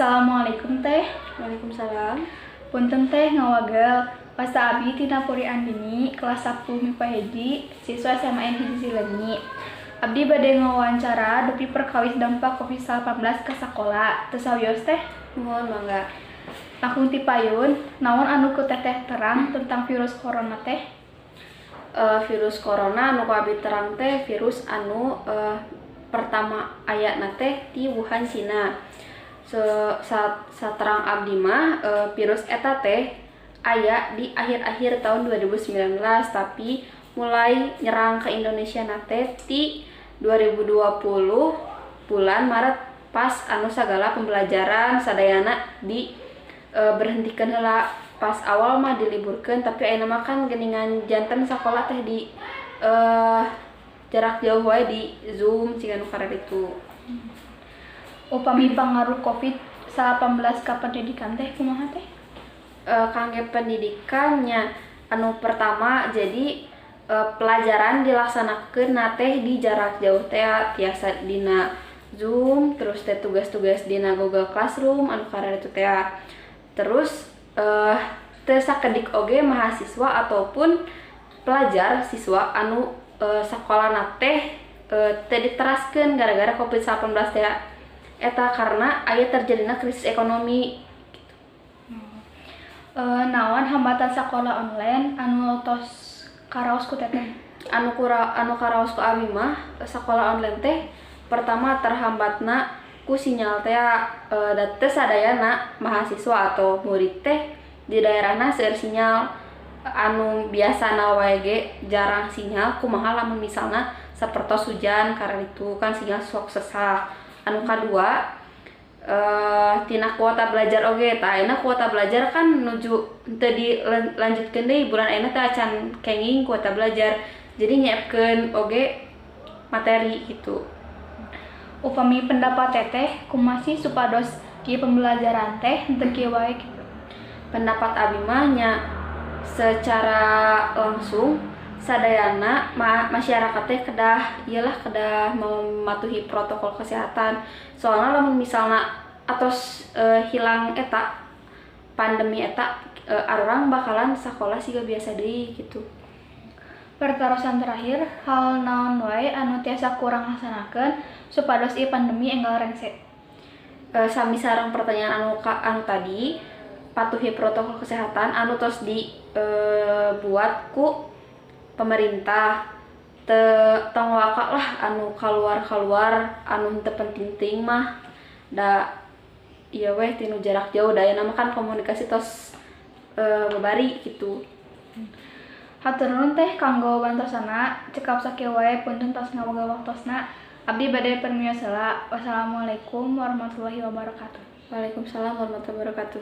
Assalamualaikum, Teh. Waalaikumsalam. Punten, Teh, ngawagel. Wasta abi Tina Puri Andini, kelas 10 MIPA 1, siswa SMAN 1 Cileunyi. Abdi bade ngawawancara dupi perkawis dampak Covid-19 ke sakola. Teu sawios, Teh? Muhun, mangga. Langkung ti payun, naon anu ku Teteh terang tentang virus corona, Teh? Virus corona anu ku abi terang teh virus anu pertama ayana teh di Wuhan, Cina. Saterang abdi mah virus eta teh aya di akhir-akhir tahun 2019, tapi mulai nyerang ke Indonesia na teh ti 2020 bulan Maret, pas anu sagala pembelajaran sadayana di berhentikan heula. Pas awal mah diliburkan, tapi ayeuna mah kan geningan janten sekolah teh di jarak jauh wae, di Zoom siga nu itu. Upami pangaruh Covid-19 ka pendidikan teh kumaha, Teh? Kangge pendidikannya, anu pertama jadi pelajaran dilaksanakeun teh di jarak jauh teh, tiasa dina Zoom, terus teh tugas-tugas dina Google Classroom anu itu teh. Terus teu sakedik oge mahasiswa ataupun pelajar siswa anu sakolana teh teu diteraskeun gara-gara Covid-19 teh eta, karena aya terjadina krisis ekonomi. Naon hambatan sekolah online anu tos karaos ku Teteh? Anu karaos ku abi mah sekolah online teh pertama terhambatna ku sinyal teh, da teu sadayana mahasiswa atau murid teh di daerahna seueur sinyal. Anu biasana wae ge jarang sinyal, kumaha lamun misalna sapertos hujan, karena itu kan sinyal sok sesah. Anu kadua tina kuota belajar oge. Tah, ayeuna kuota belajar kan nuju teu dilanjutkeun deui bulan ayeuna teh, acan kenging kuota belajar, jadi nyiapkeun oge materi gitu. Upami pendapat Teteh, kumaha sih supados ieu pembelajaran teh henteu kieu wae gitu? Pendapat abi mah nya secara langsung sadayana masyarakat teh kedah iyalah, kedah mematuhi protokol kesehatan, soalnya lamun misalna atos hilang eta pandemi eta, arurang bakalan sekolah siga biasa deui gitu. Pertarosan terakhir, hal naon wae anu tiasa ku urang laksanakeun supados ieu pandemi enggal rengse? Sami sareng pertanyaan anu tadi, patuhi protokol kesehatan anu tos dibuat ku pemerintah, te tong waka lah anu keluar-keluar anu henteu penting teuing mah, da ieu weh tinu jarak jauh, da ayeuna mah kan komunikasi tos babari gitu. Hatur nuhun, Teh, kanggo bantosana. Cekap sakieu wae, punten tos ngawagel waktosna. Abdi bade permios heula. Wassalamualaikum warahmatullahi wabarakatuh. Waalaikumsalam warahmatullahi wabarakatuh.